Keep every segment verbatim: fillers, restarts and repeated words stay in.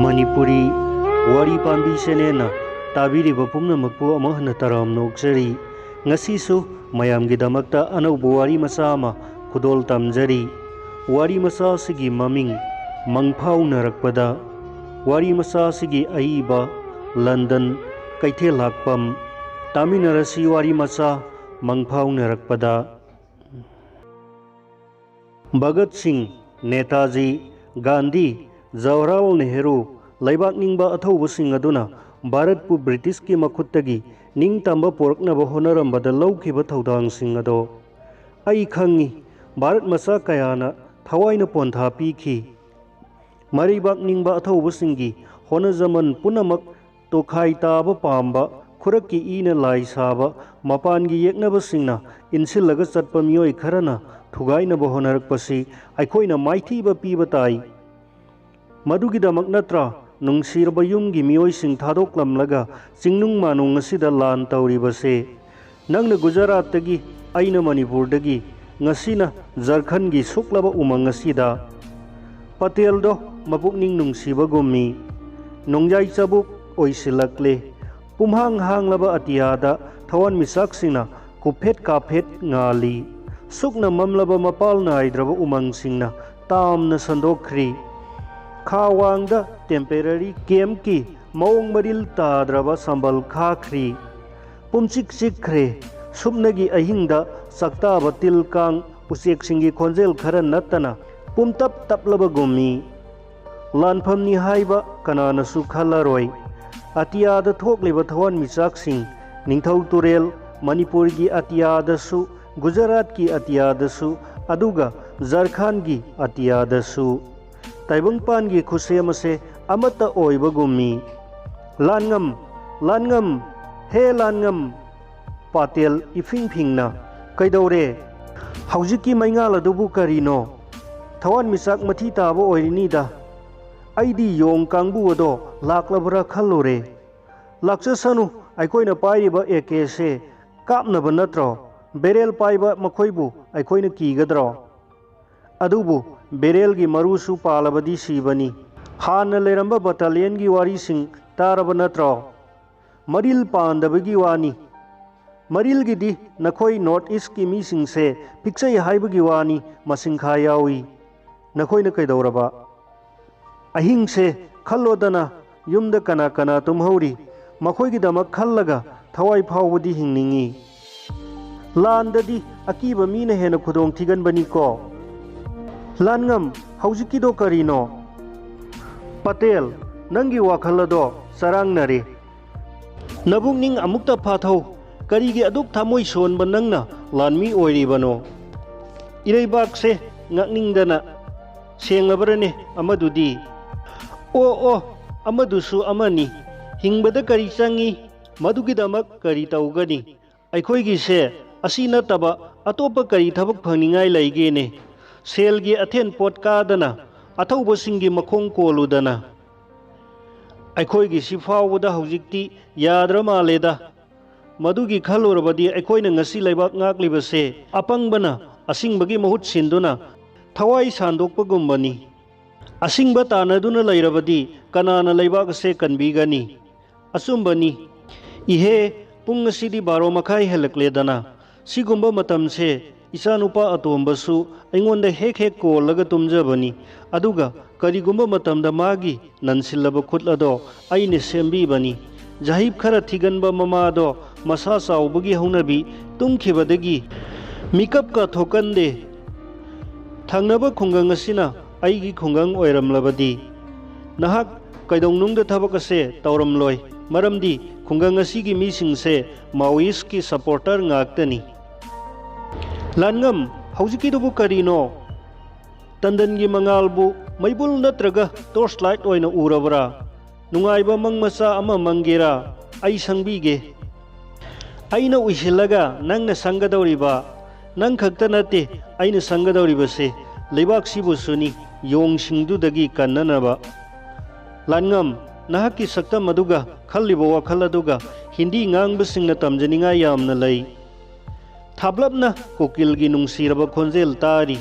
ꯃꯅꯤꯄꯨꯔꯤ ꯋꯥꯔꯤ ꯄꯥꯝꯕꯤ ꯆꯦꯅꯦꯜꯅ ꯇꯥꯕꯤꯔꯤꯕ ꯄꯨꯝꯅꯃꯛꯄꯨ ꯑꯃꯨꯛ ꯍꯟꯅ ꯇꯔꯥꯝꯅ ꯑꯣꯛꯆꯔꯤ꯫ ꯉꯁꯤꯁꯨ ꯃꯌꯥꯝꯒꯤꯗꯃꯛꯇ ꯑꯅꯧꯕ ꯋꯥꯔꯤ ꯃꯆꯥ ꯑꯃ ꯈꯨꯗꯣꯜ ꯇꯝꯖꯔꯤ꯫ ꯋꯥꯔꯤ ꯃꯆꯥ ꯑꯁꯤꯒꯤ ꯃꯃꯤꯡ ꯃꯪꯐꯥꯎꯅꯔꯛꯄꯗ꯫ ꯋꯥꯔꯤ ꯃꯆꯥ ꯑꯁꯤꯒꯤ ꯑꯏꯕ ꯂꯟꯗꯟ ꯀꯩꯊꯦꯜ ꯂꯥꯛꯄꯝ꯫ ꯇꯥꯃꯤꯟꯅꯔꯁꯤ ꯋꯥꯔꯤ ꯃꯆꯥ ꯃꯪꯐꯥꯎꯅꯔꯛꯄꯗ꯫ ꯚꯒꯠ ꯁꯤꯡ, ꯅꯦꯇꯥꯖꯤ, ꯒꯥꯟꯙꯤ, ꯖꯋꯥꯍꯔꯂꯥꯜ ꯅꯦꯍꯔꯨ, ꯂꯩꯕꯥꯛ ꯅꯤꯡꯕ ꯑꯊꯧꯕꯁꯤꯡ ꯑꯗꯨꯅ ꯚꯥꯔꯠꯄꯨ ꯕ꯭ꯔꯤꯇꯤꯁꯀꯤ ꯃꯈꯨꯠꯇꯒꯤ ꯅꯤꯡꯇꯝꯕ ꯄꯨꯔꯛꯅꯕ ꯍꯣꯠꯅꯔꯝꯕꯗ ꯂꯧꯈꯤꯕ ꯊꯧꯗꯥꯡꯁꯤꯡ ꯑꯗꯣ꯫ ꯑꯩ ꯈꯪꯏ, ꯚꯥꯔꯠ ꯃꯆꯥ ꯀꯌꯥꯅ ꯊꯋꯥꯏꯅ ꯄꯣꯟꯊꯥ ꯄꯤꯈꯤ꯫ ꯃꯔꯩꯕꯥꯛ ꯅꯤꯡꯕ ꯑꯊꯧꯕꯁꯤꯡꯒꯤ ꯍꯣꯠꯅꯖꯃꯟ ꯄꯨꯝꯅꯃꯛ ꯇꯣꯈꯥꯏ ꯇꯥꯕ ꯄꯥꯝꯕ ꯈꯨꯔꯛꯀꯤ ꯏꯅ ꯂꯥꯏ ꯁꯥꯕ ꯃꯄꯥꯟꯒꯤ ꯌꯦꯛꯅꯕꯁꯤꯡꯅ ꯏꯟꯁꯤꯜꯂꯒ ꯆꯠꯄ ꯃꯤꯑꯣꯏ ꯈꯔꯅ ꯊꯨꯒꯥꯏꯅꯕ ꯍꯣꯠꯅꯔꯛꯄꯁꯤ ꯑꯩꯈꯣꯏꯅ ꯃꯥꯏꯊꯤꯕ ꯄꯤꯕ ꯇꯥꯏ꯫ ꯃꯗꯨꯒꯤꯗꯃꯛ ꯅꯠꯇ꯭ꯔꯥ ꯅꯨꯡꯁꯤꯔꯕ ꯌꯨꯝꯒꯤ ꯃꯤꯑꯣꯏꯁꯤꯡ ꯊꯥꯗꯣꯛꯂꯝꯂꯒ ꯆꯤꯡꯅꯨꯡ ꯃꯥꯅꯨꯡ ꯑꯁꯤꯗ ꯂꯥꯟ ꯇꯧꯔꯤꯕꯁꯦ? ꯅꯪꯅ ꯒꯨꯖꯔꯥꯠꯇꯒꯤ, ꯑꯩꯅ ꯃꯅꯤꯄꯨꯔꯗꯒꯤ, ꯉꯁꯤꯅ ꯖꯔꯈꯟꯒꯤ ꯁꯨꯛꯂꯕ ꯎꯃꯪ ꯑꯁꯤꯗ꯫ ꯄꯇꯦꯜꯗꯣ ꯃꯄꯨꯛꯅꯤꯡ ꯅꯨꯡꯁꯤꯕꯒꯨꯝꯃꯤ꯫ ꯅꯣꯡꯖꯥꯏ ꯆꯕꯨꯛ ꯑꯣꯏꯁꯤꯜꯂꯛꯂꯦ꯫ ꯄꯨꯝꯍꯥꯡ ꯍꯥꯡꯂꯕ ꯑꯇꯤꯌꯥꯗ ꯊꯋꯥꯟꯃꯤꯆꯥꯛꯁꯤꯡꯅ ꯀꯨꯞꯐꯦꯠ ꯀꯥꯞꯐꯦꯠ ꯉꯥꯜꯂꯤ꯫ ꯁꯨꯛꯅ ꯃꯝꯂꯕ ꯃꯄꯥꯜ ꯅꯥꯏꯗ꯭ꯔꯕ ꯎꯃꯪꯁꯤꯡꯅ ꯇꯥꯝꯅ ꯁꯟꯗꯣꯛꯈ꯭ꯔꯤ꯫ ꯈꯥ ꯋꯥꯡꯗ ꯇꯦꯝꯄꯔꯦꯔꯤ ꯀꯦꯝꯞꯀꯤ ꯃꯑꯣꯡ ꯃꯔꯤꯜ ꯇꯥꯗ꯭ꯔꯕ ꯁꯝꯕꯜ ꯈꯥꯈ꯭ꯔꯤ꯫ ꯄꯨꯝꯆꯤꯛ ꯆꯤꯛꯈ꯭ꯔꯦ꯫ ꯁꯨꯞꯅꯒꯤ ꯑꯍꯤꯡꯗ ꯆꯥꯛꯇꯥꯕ ꯇꯤꯜ ꯀꯥꯡ ꯎꯆꯦꯛꯁꯤꯡꯒꯤ ꯈꯣꯟꯖꯦꯜ ꯈꯔ ꯅꯠꯇꯅ ꯄꯨꯝꯇꯞ ꯇꯞꯂꯕꯒꯨꯝꯃꯤ꯫ ꯂꯥꯟꯐꯝꯅꯤ ꯍꯥꯏꯕ ꯀꯅꯥꯅꯁꯨ ꯈꯜꯂꯔꯣꯏ꯫ ꯑꯇꯤꯌꯥꯗ ꯊꯣꯛꯂꯤꯕ ꯊꯋꯥꯟꯃꯤꯆꯥꯛꯁꯤꯡ, ꯅꯤꯡꯊꯧ ꯇꯨꯔꯦꯜ, ꯃꯅꯤꯄꯨꯔꯒꯤ ꯑꯇꯤꯌꯥꯗꯁꯨ, ꯒꯨꯖꯔꯥꯠꯀꯤ ꯑꯇꯤꯌꯥꯗꯁꯨ, ꯑꯗꯨꯒ ꯖꯔꯈꯥꯟꯒꯤ ꯑꯇꯤꯌꯥꯗꯁꯨ꯫ ꯇꯥꯏꯕꯪꯄꯥꯟꯒꯤ ꯈꯨꯠꯁꯦꯝ ꯑꯁꯦ ꯑꯃꯠꯇ ꯑꯣꯏꯕꯒꯨꯝꯃꯤ꯫ ꯂꯥꯟꯉꯝ, ꯂꯥꯟꯉꯝ, ꯍꯦ ꯂꯥꯟꯉꯝ! ꯄꯥꯇꯦꯜ ꯏꯐꯤꯡ ꯐꯤꯡꯅ, "ꯀꯩꯗꯧꯔꯦ? ꯍꯧꯖꯤꯛꯀꯤ ꯃꯩꯉꯥꯜ ꯑꯗꯨꯕꯨ ꯀꯔꯤꯅꯣ? ꯊꯋꯥꯟꯃꯤꯆꯥꯛ ꯃꯊꯤ ꯇꯥꯕ ꯑꯣꯏꯔꯤꯅꯤꯗ꯫ ꯑꯩꯗꯤ ꯌꯣꯡ ꯀꯥꯡꯕꯨ ꯑꯗꯣ ꯂꯥꯛꯂꯕ꯭ꯔꯥ ꯈꯜꯂꯨꯔꯦ꯫ ꯂꯥꯛꯆꯁꯅꯨ, ꯑꯩꯈꯣꯏꯅ ꯄꯥꯏꯔꯤꯕ ꯑꯦ ꯀꯦꯁꯦ ꯀꯥꯞꯅꯕ ꯅꯠꯇ꯭ꯔꯣ? ꯕꯦꯔꯦꯜ ꯄꯥꯏꯕ ꯃꯈꯣꯏꯕꯨ ꯑꯩꯈꯣꯏꯅ ꯀꯤꯒꯗ꯭ꯔꯣ? ꯑꯗꯨꯕꯨ ꯕꯦꯔꯦꯜꯒꯤ ꯃꯔꯨꯁꯨ ꯄꯥꯜꯂꯕꯗꯤ ꯁꯤꯕꯅꯤ꯫ ꯍꯥꯟꯅ ꯂꯩꯔꯝꯕ battalionꯒꯤ ꯋꯥꯔꯤꯁꯤꯡ ꯇꯥꯔꯕ ꯅꯠꯇ꯭ꯔꯣ? ꯃꯔꯤꯜ ꯄꯥꯟꯗꯕꯒꯤ ꯋꯥꯅꯤ꯫ ꯃꯔꯤꯜꯒꯤꯗꯤ ꯅꯈꯣꯏ North Eastꯀꯤ ꯃꯤꯁꯤꯡꯁꯦ ꯄꯤꯛꯆꯩ ꯍꯥꯏꯕꯒꯤ ꯋꯥꯅꯤ, ꯃꯁꯤꯡꯈꯥ ꯌꯥꯎꯏ꯫ ꯅꯈꯣꯏꯅ ꯀꯩꯗꯧꯔꯕ? ꯑꯍꯤꯡꯁꯦ ꯈꯜꯂꯣꯗꯅ, ꯌꯨꯝꯗ ꯀꯅꯥ ꯀꯅꯥ ꯇꯨꯝꯍꯧꯔꯤ? ꯃꯈꯣꯏꯒꯤꯗꯃꯛ ꯈꯜꯂꯒ ꯊꯋꯥꯏ ꯐꯥꯎꯕꯗꯤ ꯍꯤꯡꯅꯤꯡꯏ꯫ ꯂꯥꯟꯗꯗꯤ ꯑꯀꯤꯕ ꯃꯤꯅ ꯍꯦꯟꯅ ꯈꯨꯗꯣꯡ ꯊꯤꯒꯟꯕꯅꯤꯀꯣ꯫ ꯂꯥꯟꯉꯝ, ꯍꯧꯖꯤꯛꯀꯤꯗꯣ ꯀꯔꯤꯅꯣ? ꯄꯇꯦꯜ, ꯅꯪꯒꯤ ꯋꯥꯈꯜ ꯑꯗꯣ ꯆꯔꯥꯡꯅꯔꯦ꯫ ꯅꯕꯨꯛꯅꯤꯡ ꯑꯃꯨꯛꯇ ꯐꯥꯊꯧ꯫ ꯀꯔꯤꯒꯤ ꯑꯗꯨꯛ ꯊꯃꯣꯏ ꯁꯣꯟꯕ ꯅꯪꯅ ꯂꯥꯟꯃꯤ ꯑꯣꯏꯔꯤꯕꯅꯣ? ꯏꯔꯩꯕꯥꯛꯁꯦ ꯉꯥꯛꯅꯤꯡꯗꯅ ꯁꯦꯡꯂꯕ꯭ꯔꯅꯦ ꯑꯃꯗꯨꯗꯤ? ꯑꯣ, ꯑꯣ, ꯑꯃꯗꯨꯁꯨ ꯑꯃꯅꯤ꯫ ꯍꯤꯡꯕꯗ ꯀꯔꯤ ꯆꯪꯏ? ꯃꯗꯨꯒꯤꯗꯃꯛ ꯀꯔꯤ ꯇꯧꯒꯅꯤ? ꯑꯩꯈꯣꯏꯒꯤꯁꯦ ꯑꯁꯤ ꯅꯠꯇꯕ ꯑꯇꯣꯞꯄ ꯀꯔꯤ ꯊꯕꯛ ꯐꯪꯅꯤꯡꯉꯥꯏ ꯂꯩꯒꯦꯅꯦ? ꯁꯦꯜꯒꯤ ꯑꯊꯦꯟ ꯄꯣꯠ ꯀꯥꯗꯅ, ꯑꯊꯧꯕꯁꯤꯡꯒꯤ ꯃꯈꯣꯡ ꯀꯣꯜꯂꯨꯗꯅ꯫ ꯑꯩꯈꯣꯏꯒꯤꯁꯤ ꯐꯥꯎꯕꯗ ꯍꯧꯖꯤꯛꯇꯤ ꯌꯥꯗ꯭ꯔ ꯃꯥꯜꯂꯦꯗ꯫ ꯃꯗꯨꯒꯤ ꯈꯜꯂꯨꯔꯕꯗꯤ ꯑꯩꯈꯣꯏꯅ ꯉꯁꯤ ꯂꯩꯕꯥꯛ ꯉꯥꯛꯂꯤꯕꯁꯦ ꯑꯄꯪꯕꯅ ꯑꯁꯤꯡꯕꯒꯤ ꯃꯍꯨꯠ ꯁꯤꯟꯗꯨꯅ ꯊꯋꯥꯏ ꯁꯥꯟꯗꯣꯛꯄꯒꯨꯝꯕꯅꯤ꯫ ꯑꯁꯤꯡꯕ ꯇꯥꯟꯅꯗꯨꯅ ꯂꯩꯔꯕꯗꯤ ꯀꯅꯥꯅ ꯂꯩꯕꯥꯛ ꯑꯁꯦ ꯀꯟꯕꯤꯒꯅꯤ? ꯑꯆꯨꯝꯕꯅꯤ꯫ ꯏꯍꯦ, ꯄꯨꯡ ꯑꯁꯤꯗꯤ ꯕꯥꯔꯣ ꯃꯈꯥꯏ ꯍꯦꯜꯂꯛꯂꯦꯗꯅ꯫ ꯁꯤꯒꯨꯝꯕ ꯃꯇꯝꯁꯦ ꯏꯆꯥꯅꯨꯄꯥ ꯑꯇꯣꯝꯕꯁꯨ ꯑꯩꯉꯣꯟꯗ ꯍꯦꯛ ꯍꯦꯛ ꯀꯣꯜꯂꯒ ꯇꯨꯝꯖꯕꯅꯤ꯫ ꯑꯗꯨꯒ ꯀꯔꯤꯒꯨꯝꯕ ꯃꯇꯝꯗ ꯃꯥꯒꯤ ꯅꯟꯁꯤꯜꯂꯕ ꯈꯨꯠ ꯑꯗꯣ ꯑꯩꯅ ꯁꯦꯝꯕꯤꯕꯅꯤ꯫ ꯖꯍꯤꯞ ꯈꯔ ꯊꯤꯒꯟꯕ ꯃꯃꯥꯗꯣ ꯃꯁꯥ ꯆꯥꯎꯕꯒꯤ ꯍꯧꯅꯕꯤ ꯇꯨꯝꯈꯤꯕꯗꯒꯤ ꯃꯤꯀꯞꯀ ꯊꯣꯛꯀꯟꯗꯦ꯫ ꯊꯪꯅꯕ ꯈꯨꯡꯒꯪ ꯑꯁꯤꯅ ꯑꯩꯒꯤ ꯈꯨꯡꯒꯪ ꯑꯣꯏꯔꯝꯂꯕꯗꯤ ꯅꯍꯥꯛ ꯀꯩꯗꯧꯅꯨꯡꯗ ꯊꯕꯛ ꯑꯁꯦ ꯇꯧꯔꯝꯂꯣꯏ꯫ ꯃꯔꯝꯗꯤ ꯈꯨꯡꯒꯪ ꯑꯁꯤꯒꯤ ꯃꯤꯁꯤꯡꯁꯦ ꯃꯥꯑꯣꯏꯁꯀꯤ supporter ꯉꯥꯛꯇꯅꯤ꯫ ꯂꯥꯟꯉꯝ, ꯍꯧꯖꯤꯛꯀꯤꯗꯨꯕꯨ ꯀꯔꯤꯅꯣ? ꯇꯟꯗꯟꯒꯤ ꯃꯉꯥꯜꯕꯨ ꯃꯩꯕꯨꯜ ꯅꯠꯇ꯭ꯔꯒ torch light ꯑꯣꯏꯅ ꯎꯔꯕ꯭ꯔꯥ? ꯅꯨꯡꯉꯥꯏꯕ ꯃꯪ ꯃꯆꯥ ꯑꯃ ꯃꯪꯒꯦꯔꯥ? ꯑꯩ ꯁꯪꯕꯤꯒꯦ꯫ ꯑꯩꯅ ꯎꯏꯁꯤꯜꯂꯒ ꯅꯪꯅ ꯁꯪꯒꯗꯧꯔꯤꯕ? ꯅꯪ ꯈꯛꯇ ꯅꯠꯇꯦ ꯑꯩꯅ ꯁꯪꯒꯗꯧꯔꯤꯕꯁꯦ, ꯂꯩꯕꯥꯛꯁꯤꯕꯨꯁꯨꯅꯤ, ꯌꯣꯡꯁꯤꯡꯗꯨꯗꯒꯤ ꯀꯟꯅꯅꯕ꯫ ꯂꯥꯟꯉꯝ, ꯅꯍꯥꯛꯀꯤ ꯁꯛꯇꯝ ꯑꯗꯨꯒ ꯈꯜꯂꯤꯕ ꯋꯥꯈꯜ ꯑꯗꯨꯒ ꯍꯤꯟꯗꯤ ꯉꯥꯡꯕꯁꯤꯡꯅ ꯇꯝꯖꯅꯤꯡꯉꯥꯏ ꯌꯥꯝꯅ ꯂꯩ꯫ ꯊꯥꯞꯂꯞꯅ ꯀꯨꯀꯤꯜꯒꯤ ꯅꯨꯡꯁꯤꯔꯕ ꯈꯣꯟꯖꯦꯜ ꯇꯥꯔꯤ꯫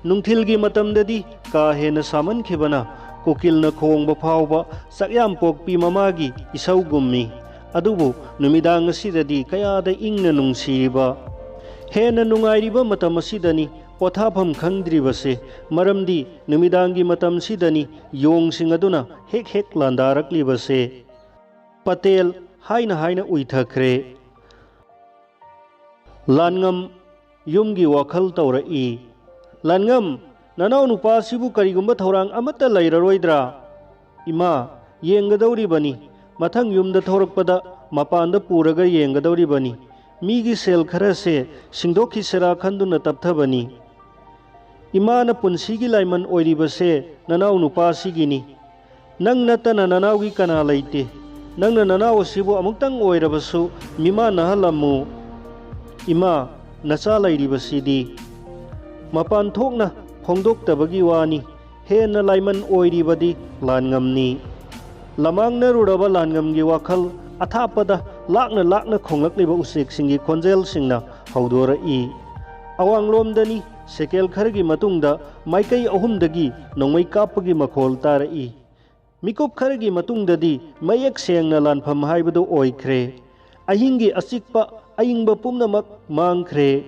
ꯅꯨꯡꯊꯤꯜꯒꯤ ꯃꯇꯝꯗꯗꯤ ꯀꯥ ꯍꯦꯟꯅ ꯁꯥꯃꯟꯈꯤꯕꯅ ꯀꯨꯀꯤꯜꯅ ꯈꯣꯡꯕ ꯐꯥꯎꯕ ꯆꯥꯛꯌꯥꯝ ꯄꯣꯛꯄꯤ ꯃꯃꯥꯒꯤ ꯏꯁꯧꯒꯨꯝꯃꯤ꯫ ꯑꯗꯨꯕꯨ ꯅꯨꯃꯤꯗꯥꯡ ꯑꯁꯤꯗꯗꯤ ꯀꯌꯥꯗ ꯏꯪꯅ ꯅꯨꯡꯁꯤꯔꯤꯕ꯫ ꯍꯦꯟꯅ ꯅꯨꯡꯉꯥꯏꯔꯤꯕ ꯃꯇꯝ ꯑꯁꯤꯗꯅꯤ ꯄꯣꯊꯥꯐꯝ ꯈꯪꯗ꯭ꯔꯤꯕꯁꯦ, ꯃꯔꯝꯗꯤ ꯅꯨꯃꯤꯗꯥꯡꯒꯤ ꯃꯇꯝꯁꯤꯗꯅꯤ ꯌꯣꯡꯁꯤꯡ ꯑꯗꯨꯅ ꯍꯦꯛ ꯍꯦꯛ ꯂꯥꯟꯗꯥꯔꯛꯂꯤꯕꯁꯦ꯫ ꯄꯇꯦꯜ ꯍꯥꯏꯅ ꯍꯥꯏꯅ ꯎꯏꯊꯈ꯭ꯔꯦ꯫ ꯂꯥꯟꯉꯝ ꯌꯨꯝꯒꯤ ꯋꯥꯈꯜ ꯇꯧꯔꯛꯏ꯫ "ꯂꯥꯟꯉꯝ, ꯅꯅꯥꯎ ꯅꯨꯄꯥꯁꯤꯕꯨ ꯀꯔꯤꯒꯨꯝꯕ ꯊꯧꯔꯥꯡ ꯑꯃꯠꯇ ꯂꯩꯔꯔꯣꯏꯗ꯭ꯔꯥ?" "ꯏꯃꯥ, ꯌꯦꯡꯒꯗꯧꯔꯤꯕꯅꯤ꯫ ꯃꯊꯪ ꯌꯨꯝꯗ ꯊꯣꯔꯛꯄꯗ ꯃꯄꯥꯟꯗ ꯄꯨꯔꯒ ꯌꯦꯡꯒꯗꯧꯔꯤꯕꯅꯤ꯫ ꯃꯤꯒꯤ ꯁꯦꯜ ꯈꯔꯁꯦ ꯁꯤꯡꯗꯣꯛꯈꯤꯁꯤꯔꯥ ꯈꯟꯗꯨꯅ ꯇꯞꯊꯕꯅꯤ꯫ ꯏꯃꯥꯅ ꯄꯨꯟꯁꯤꯒꯤ ꯂꯥꯏꯃꯟ ꯑꯣꯏꯔꯤꯕꯁꯦ ꯅꯅꯥꯎ ꯅꯨꯄꯥꯁꯤꯒꯤꯅꯤ꯫ ꯅꯪ ꯅꯠꯇꯅ ꯅꯅꯥꯎꯒꯤ ꯀꯅꯥ ꯂꯩꯇꯦ꯫ ꯅꯪꯅ ꯅꯅꯥꯎ ꯑꯁꯤꯕꯨ ꯑꯃꯨꯛꯇꯪ ꯑꯣꯏꯔꯕꯁꯨ ꯃꯤꯃꯥꯟꯅꯍꯜꯂꯝꯃꯨ꯫ ꯏꯃꯥ, ꯅꯆꯥ ꯂꯩꯔꯤꯕꯁꯤꯗꯤ꯫" ꯃꯄꯥꯟ ꯊꯣꯛꯅ ꯐꯣꯡꯗꯣꯛꯇꯕꯒꯤ ꯋꯥꯅꯤ꯫ ꯍꯦꯟꯅ ꯂꯥꯏꯃꯟ ꯑꯣꯏꯔꯤꯕꯗꯤ ꯂꯥꯟꯉꯝꯅꯤ꯫ ꯂꯃꯥꯡꯅꯔꯨꯔꯕ ꯂꯥꯟꯉꯝꯒꯤ ꯋꯥꯈꯜ ꯑꯊꯥꯞꯄꯗ ꯂꯥꯛꯅ ꯂꯥꯛꯅ ꯈꯣꯡꯂꯛꯂꯤꯕ ꯎꯆꯦꯛꯁꯤꯡꯒꯤ ꯈꯣꯟꯖꯦꯜꯁꯤꯡꯅ ꯍꯧꯗꯣꯔꯛꯏ꯫ ꯑꯋꯥꯡꯂꯣꯝꯗꯅꯤ ꯁꯦꯀꯦꯜ ꯈꯔꯒꯤ ꯃꯇꯨꯡꯗ ꯃꯥꯏꯀꯩ ꯑꯍꯨꯝꯗꯒꯤ ꯅꯣꯡꯃꯩ ꯀꯥꯞꯄꯒꯤ ꯃꯈꯣꯜ ꯇꯥꯔꯛꯏ꯫ ꯃꯤꯀꯨꯞ ꯈꯔꯒꯤ ꯃꯇꯨꯡꯗꯗꯤ ꯃꯌꯦꯛ ꯁꯦꯡꯅ ꯂꯥꯟꯐꯝ ꯍꯥꯏꯕꯗꯨ ꯑꯣꯏꯈ꯭ꯔꯦ꯫ ꯑꯍꯤꯡꯒꯤ ꯑꯆꯤꯛꯄ ꯑꯏꯪꯕ ꯄꯨꯝꯅꯃꯛ ꯃꯥꯡꯈ꯭ꯔꯦ꯫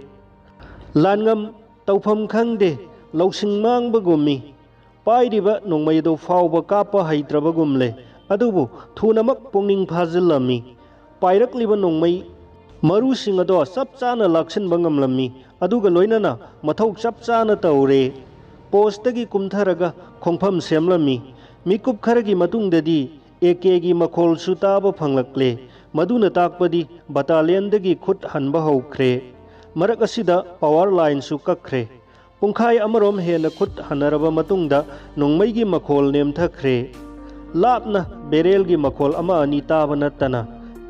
ꯂꯥꯟꯉꯝ ꯇꯧꯐꯝ ꯈꯪꯗꯦ, ꯂꯧꯁꯤꯡ ꯃꯥꯡꯕꯒꯨꯝꯃꯤ꯫ ꯄꯥꯏꯔꯤꯕ ꯅꯣꯡꯃꯩ ꯑꯗꯨ ꯐꯥꯎꯕ ꯀꯥꯞꯄ ꯍꯩꯇ꯭ꯔꯕꯒꯨꯝꯂꯦ, ꯑꯗꯨꯕꯨ ꯊꯨꯅꯃꯛ ꯄꯨꯛꯅꯤꯡ ꯐꯥꯖꯤꯜꯂꯝꯃꯤ꯫ ꯄꯥꯏꯔꯛꯂꯤꯕ ꯅꯣꯡꯃꯩ ꯃꯔꯨꯁꯤꯡ ꯑꯗꯣ ꯆꯞ ꯆꯥꯅ ꯂꯥꯛꯁꯤꯟꯕ ꯉꯝꯂꯝꯃꯤ, ꯑꯗꯨꯒ ꯂꯣꯏꯅꯅ ꯃꯊꯧ ꯆꯞ ꯆꯥꯅ ꯇꯧꯔꯦ꯫ ꯄꯣꯁꯇꯒꯤ ꯀꯨꯝꯊꯔꯒ ꯈꯣꯡꯐꯝ ꯁꯦꯝꯂꯝꯃꯤ꯫ ꯃꯤꯀꯨꯞ ꯈꯔꯒꯤ ꯃꯇꯨꯡꯗꯗꯤ ꯑꯦ ꯀꯦꯒꯤ ꯃꯈꯣꯜꯁꯨ ꯇꯥꯕ ꯐꯪꯂꯛꯂꯦ꯫ ꯃꯗꯨꯅ ꯇꯥꯛꯄꯗꯤ ꯕꯇꯥꯂꯤꯌꯟꯗꯒꯤ ꯈꯨꯠ ꯍꯟꯕ ꯍꯧꯈ꯭ꯔꯦ꯫ ꯃꯔꯛ ꯑꯁꯤꯗ ꯄꯥꯋꯔ ꯂꯥꯏꯟꯁꯨ ꯀꯛꯈ꯭ꯔꯦ꯫ ꯄꯨꯡꯈꯥꯏ ꯑꯃꯔꯣꯝ ꯍꯦꯟꯅ ꯈꯨꯠ ꯍꯟꯅꯔꯕ ꯃꯇꯨꯡꯗ ꯅꯣꯡꯃꯩꯒꯤ ꯃꯈꯣꯜ ꯅꯦꯝꯊꯈ꯭ꯔꯦ꯫ ꯂꯥꯞꯅ ꯕꯦꯔꯦꯜꯒꯤ ꯃꯈꯣꯜ ꯑꯃ ꯑꯅꯤ ꯇꯥꯕ ꯅꯠꯇꯅ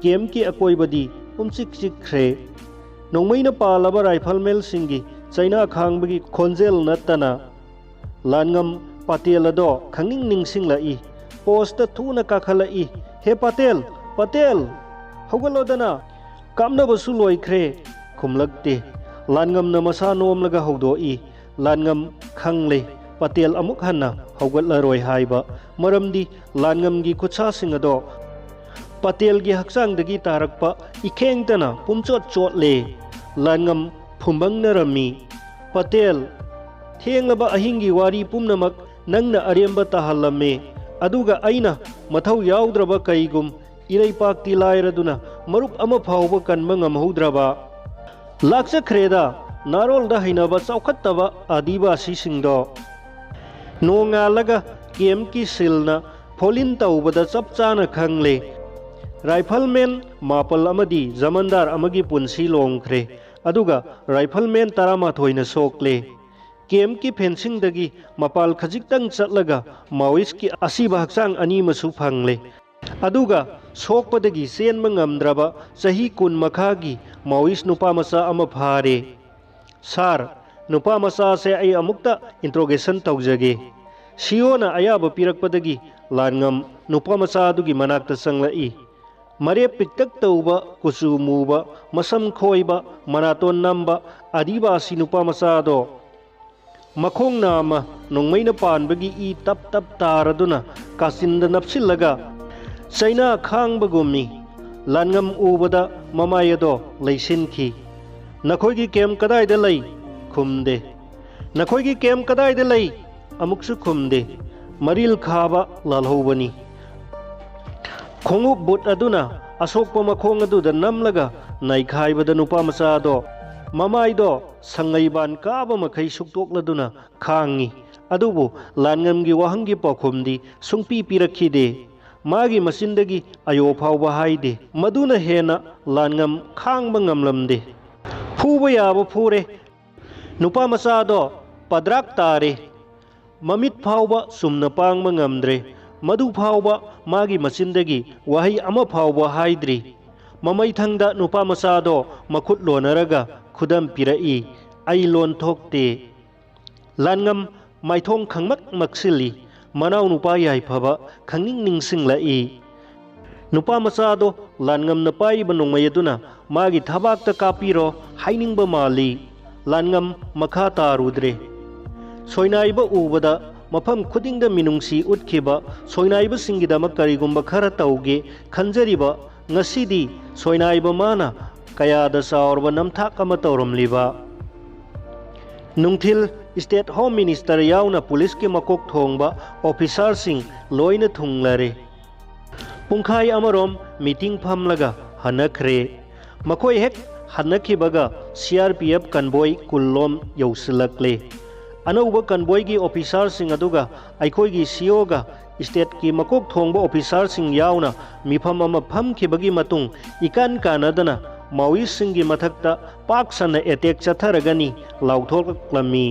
ꯀꯦꯝꯞꯀꯤ ꯑꯀꯣꯏꯕꯗꯤ ꯄꯨꯝꯆꯤꯛ ꯆꯤꯛꯈ꯭ꯔꯦ꯫ ꯅꯣꯡꯃꯩꯅ ꯄꯥꯜꯂꯕ ꯔꯥꯏꯐꯜꯃꯦꯟꯁꯤꯡꯒꯤ ꯆꯩꯅꯥ ꯈꯥꯡꯕꯒꯤ ꯈꯣꯟꯖꯦꯜ ꯅꯠꯇꯅ ꯂꯥꯟꯉꯝ ꯄꯇꯦꯜ ꯑꯗꯣ ꯈꯪꯅꯤꯡ ꯅꯤꯡꯁꯤꯡꯂꯛꯏ꯫ ꯄꯣꯁꯇ ꯊꯨꯅ ꯀꯥꯈꯠꯂꯛꯏ꯫ "ꯍꯦ ꯄꯇꯦꯜ! ꯄꯇꯦꯜ! ꯍꯧꯒꯠꯂꯣꯗꯅ! ꯀꯥꯞꯅꯕꯁꯨ ꯂꯣꯏꯈ꯭ꯔꯦ!" ꯈꯨꯝꯂꯛꯇꯦ꯫ ꯂꯥꯟꯉꯝꯅ ꯃꯁꯥ ꯅꯣꯝꯂꯒ ꯍꯧꯗꯣꯛꯏ꯫ ꯂꯥꯟꯉꯝ ꯈꯪꯂꯦ꯫ ꯄꯇꯦꯜ ꯑꯃꯨꯛ ꯍꯟꯅ ꯍꯧꯒꯠꯂꯔꯣꯏ ꯍꯥꯏꯕ꯫ ꯃꯔꯝꯗꯤ ꯂꯥꯟꯉꯝꯒꯤ ꯈꯨꯠꯁꯥꯁꯤꯡ ꯑꯗꯣ ꯄꯇꯦꯜꯒꯤ ꯍꯛꯆꯥꯡꯗꯒꯤ ꯇꯥꯔꯛꯄ ꯏꯈꯦꯡꯇꯅ ꯄꯨꯝꯆꯣꯠ ꯆꯣꯠꯂꯦ꯫ ꯂꯥꯟꯉꯝ ꯐꯨꯝꯕꯪꯅꯔꯝꯃꯤ꯫ "ꯄꯇꯦꯜ, ꯊꯦꯡꯂꯕ ꯑꯍꯤꯡꯒꯤ ꯋꯥꯔꯤ ꯄꯨꯝꯅꯃꯛ ꯅꯪꯅ ꯑꯔꯦꯝꯕ ꯇꯥꯍꯜꯂꯝꯃꯦ, ꯑꯗꯨꯒ ꯑꯩꯅ ꯃꯊꯧ ꯌꯥꯎꯗ꯭ꯔꯕ ꯀꯩꯒꯨꯝ ꯏꯔꯩꯄꯥꯛꯇꯤ ꯂꯥꯏꯔꯗꯨꯅ ꯃꯔꯨꯞ ꯑꯃ ꯐꯥꯎꯕ ꯀꯟꯕ ꯉꯝꯍꯧꯗ꯭ꯔꯕ꯫ ꯂꯥꯛꯆꯈ꯭ꯔꯦꯗ, ꯅꯥꯔꯣꯜꯗ ꯍꯩꯅꯕ ꯆꯥꯎꯈꯠꯇꯕ ꯑꯥꯗꯤꯕꯥꯁꯤꯁꯤꯡꯗꯣ꯫ ꯅꯣꯡꯉꯥꯜꯂꯒ ꯀꯦꯝꯞꯀꯤ ꯁꯤꯜꯅ ꯐꯣꯂꯤꯟ ꯇꯧꯕꯗ ꯆꯞ ꯆꯥꯅ ꯈꯪꯂꯦ꯫ ꯔꯥꯏꯐꯜꯃꯦꯟ ꯃꯥꯄꯜ ꯑꯃꯗꯤ ꯖꯃꯟꯗꯥꯔ ꯑꯃꯒꯤ ꯄꯨꯟꯁꯤ ꯂꯣꯡꯈ꯭ꯔꯦ, ꯑꯗꯨꯒ ꯔꯥꯏꯐꯜꯃꯦꯟ ꯇꯔꯥꯃꯥꯊꯣꯏꯅ ꯁꯣꯛꯂꯦ꯫ ꯀꯦꯝꯞꯀꯤ ꯐꯦꯟꯁꯤꯡꯗꯒꯤ ꯃꯄꯥꯜ ꯈꯖꯤꯛꯇꯪ ꯆꯠꯂꯒ ꯃꯥꯑꯣꯏꯁꯀꯤ ꯑꯁꯤꯕ ꯍꯛꯆꯥꯡ ꯑꯅꯤ ꯑꯃꯁꯨ ꯐꯪꯂꯦ꯫ ꯑꯗꯨꯒ ꯁꯣꯛꯄꯗꯒꯤ ꯆꯦꯟꯕ ꯉꯝꯗ꯭ꯔꯕ ꯆꯍꯤ ꯀꯨꯟ ꯃꯈꯥꯒꯤ ꯃꯥꯑꯣꯏꯁ ꯅꯨꯄꯥ ꯃꯆꯥ ꯑꯃ ꯐꯥꯔꯦ꯫ ꯁꯥꯔ, ꯅꯨꯄꯥ ꯃꯆꯥꯁꯦ ꯑꯩ ꯑꯃꯨꯛꯇ ꯏꯟꯇ꯭ꯔꯣꯒꯦꯁꯟ ꯇꯧꯖꯒꯦ꯫" ꯁꯤꯑꯣꯅ ꯑꯌꯥꯕ ꯄꯤꯔꯛꯄꯗꯒꯤ ꯂꯥꯟꯉꯝ ꯅꯨꯄꯥ ꯃꯆꯥ ꯑꯗꯨꯒꯤ ꯃꯅꯥꯛꯇ ꯆꯪꯂꯛꯏ꯫ ꯃꯔꯦꯞ ꯄꯤꯛꯇꯛ ꯇꯧꯕ, ꯀꯨꯆꯨ ꯃꯨꯕ, ꯃꯁꯝ ꯈꯣꯏꯕ, ꯃꯅꯥꯇꯣꯟ ꯅꯝꯕ ꯑꯥꯗꯤꯕꯥꯁꯤ ꯅꯨꯄꯥ ꯃꯆꯥꯗꯣ ꯃꯈꯣꯡ ꯅꯥꯝꯃ ꯅꯣꯡꯃꯩꯅ ꯄꯥꯟꯕꯒꯤ ꯏ ꯇꯞ ꯇꯞ ꯇꯥꯔꯗꯨꯅ ꯀꯥꯆꯤꯟꯗ ꯅꯞꯁꯤꯜꯂꯒ ꯆꯩꯅꯥ ꯈꯥꯡꯕꯒꯨꯝꯃꯤ꯫ ꯂꯥꯟꯉꯝ ꯎꯕꯗ ꯃꯃꯥꯏ ꯑꯗꯣ ꯂꯩꯁꯤꯟꯈꯤ꯫ "ꯅꯈꯣꯏꯒꯤ ꯀꯦꯝꯞ ꯀꯗꯥꯏꯗ ꯂꯩ?" ꯈꯨꯝꯗꯦ꯫ "ꯅꯈꯣꯏꯒꯤ ꯀꯦꯝꯞ ꯀꯗꯥꯏꯗ ꯂꯩ?" ꯑꯃꯨꯛꯁꯨ ꯈꯨꯝꯗꯦ꯫ ꯃꯔꯤꯜ ꯈꯥꯕ ꯂꯥꯜꯍꯧꯕꯅꯤ꯫ ꯈꯣꯡꯎꯞ ꯕꯨꯠ ꯑꯗꯨꯅ ꯑꯁꯣꯛꯄ ꯃꯈꯣꯡ ꯑꯗꯨꯗ ꯅꯝꯂꯒ ꯅꯩꯈꯥꯏꯕꯗ ꯅꯨꯄꯥ ꯃꯆꯥ ꯑꯗꯣ ꯃꯃꯥꯏꯗꯣ ꯁꯪꯉꯩꯕꯥꯟ ꯀꯥꯕ ꯃꯈꯩ ꯁꯨꯛꯇꯣꯛꯂꯗꯨꯅ ꯈꯥꯡꯉꯤ꯫ ꯑꯗꯨꯕꯨ ꯂꯥꯟꯉꯝꯒꯤ ꯋꯥꯍꯪꯒꯤ ꯄꯥꯎꯈꯨꯝꯗꯤ ꯁꯨꯡꯄꯤ ꯄꯤꯔꯛꯈꯤꯗꯦ꯫ ꯃꯥꯒꯤ ꯃꯆꯤꯟꯗꯒꯤ ꯑꯌꯣ ꯐꯥꯎꯕ ꯍꯥꯏꯗꯦ꯫ ꯃꯗꯨꯅ ꯍꯦꯟꯅ ꯂꯥꯟꯉꯝ ꯈꯥꯡꯕ ꯉꯝꯂꯝꯗꯦ꯫ ꯐꯨꯕ ꯌꯥꯕ ꯐꯨꯔꯦ꯫ ꯅꯨꯄꯥ ꯃꯆꯥꯗꯣ ꯄꯗ꯭ꯔꯥꯛ ꯇꯥꯔꯦ꯫ ꯃꯃꯤꯠ ꯐꯥꯎꯕ ꯆꯨꯝꯅ ꯄꯥꯡꯕ ꯉꯝꯗ꯭ꯔꯦ꯫ ꯃꯗꯨ ꯐꯥꯎꯕ ꯃꯥꯒꯤ ꯃꯆꯤꯟꯗꯒꯤ ꯋꯥꯍꯩ ꯑꯃ ꯐꯥꯎꯕ ꯍꯥꯏꯗ꯭ꯔꯤ꯫ ꯃꯃꯩꯊꯪꯗ ꯅꯨꯄꯥ ꯃꯆꯥꯗꯣ ꯃꯈꯨꯠ ꯂꯣꯟꯅꯔꯒ ꯈꯨꯗꯝ ꯄꯤꯔꯛꯏ꯫ ꯑꯩ ꯂꯣꯟ ꯊꯣꯛꯇꯦ꯫ ꯂꯥꯟꯉꯝ ꯃꯥꯏꯊꯣꯡ ꯈꯪꯃꯛ ꯃꯛꯁꯤꯜꯂꯤ꯫ ꯃꯅꯥꯎ ꯅꯨꯄꯥ ꯌꯥꯏꯐꯕ ꯈꯪꯅꯤꯡ ꯅꯤꯡꯁꯤꯡꯂꯛꯏ꯫ ꯅꯨꯄꯥ ꯃꯆꯥꯗꯣ ꯂꯥꯟꯉꯝꯅ ꯄꯥꯏꯔꯤꯕ ꯅꯣꯡꯃꯩ ꯑꯗꯨꯅ ꯃꯥꯒꯤ ꯊꯕꯥꯛꯇ ꯀꯥꯞꯄꯤꯔꯣ ꯍꯥꯏꯅꯤꯡꯕ ꯃꯥꯜꯂꯤ꯫ ꯂꯥꯟꯉꯝ ꯃꯈꯥ ꯇꯥꯔꯨꯗ꯭ꯔꯦ꯫ ꯁꯣꯏꯅꯥꯏꯕ ꯎꯕꯗ ꯃꯐꯝ ꯈꯨꯗꯤꯡꯗ ꯃꯤꯅꯨꯡꯁꯤ ꯎꯠꯈꯤꯕ ꯁꯣꯏꯅꯥꯏꯕꯁꯤꯡꯒꯤꯗꯃꯛ ꯀꯔꯤꯒꯨꯝꯕ ꯈꯔ ꯇꯧꯒꯦ ꯈꯟꯖꯔꯤꯕ ꯉꯁꯤꯗꯤ ꯁꯣꯏꯅꯥꯏꯕ ꯃꯥꯅ ꯀꯌꯥꯗ ꯆꯥꯎꯔꯕ ꯅꯝꯊꯥꯛ ꯑꯃ ꯇꯧꯔꯝꯂꯤꯕ꯫ ꯅꯨꯡꯊꯤꯜ ꯁ꯭ꯇꯦꯠ ꯍꯣꯝ ꯃꯤꯅꯤꯁꯇꯔ ꯌꯥꯎꯅ ꯄꯨꯂꯤꯁꯀꯤ ꯃꯀꯣꯛ ꯊꯣꯡꯕ ꯑꯣꯐꯤꯁꯥꯔꯁꯤꯡ ꯂꯣꯏꯅ ꯊꯨꯡꯂꯔꯦ꯫ ꯄꯨꯡꯈꯥꯏ ꯑꯃꯔꯣꯝ ꯃꯤꯇꯤꯡ ꯐꯝꯂꯒ ꯍꯟꯅꯈ꯭ꯔꯦ꯫ ꯃꯈꯣꯏ ꯍꯦꯛ ꯍꯟꯅꯈꯤꯕꯒ ꯁꯤ ꯑꯥꯔ ꯄꯤ ꯑꯦꯐ ꯀꯟꯕꯣꯏ ꯀꯨꯜꯂꯣꯝ ꯌꯧꯁꯤꯜꯂꯛꯂꯦ꯫ ꯑꯅꯧꯕ ꯀꯟꯕꯣꯏꯒꯤ ꯑꯣꯐꯤꯁꯥꯔꯁꯤꯡ ꯑꯗꯨꯒ ꯑꯩꯈꯣꯏꯒꯤ ꯁꯤ ꯑꯣꯒ ꯁ꯭ꯇꯦꯠꯀꯤ ꯃꯀꯣꯛ ꯊꯣꯡꯕ ꯑꯣꯐꯤꯁꯥꯔꯁꯤꯡ ꯌꯥꯎꯅ ꯃꯤꯐꯝ ꯑꯃ ꯐꯝꯈꯤꯕꯒꯤ ꯃꯇꯨꯡ ꯏꯀꯥꯟ ꯀꯥꯟꯅꯗꯅ ꯃꯥꯋꯤꯁꯁꯤꯡꯒꯤ ꯃꯊꯛꯇ ꯄꯥꯛ ꯁꯟꯅ ꯑꯦꯇꯦꯛ ꯆꯠꯊꯔꯒꯅꯤ ꯂꯥꯎꯊꯣꯛꯂꯛꯂꯝꯃꯤ꯫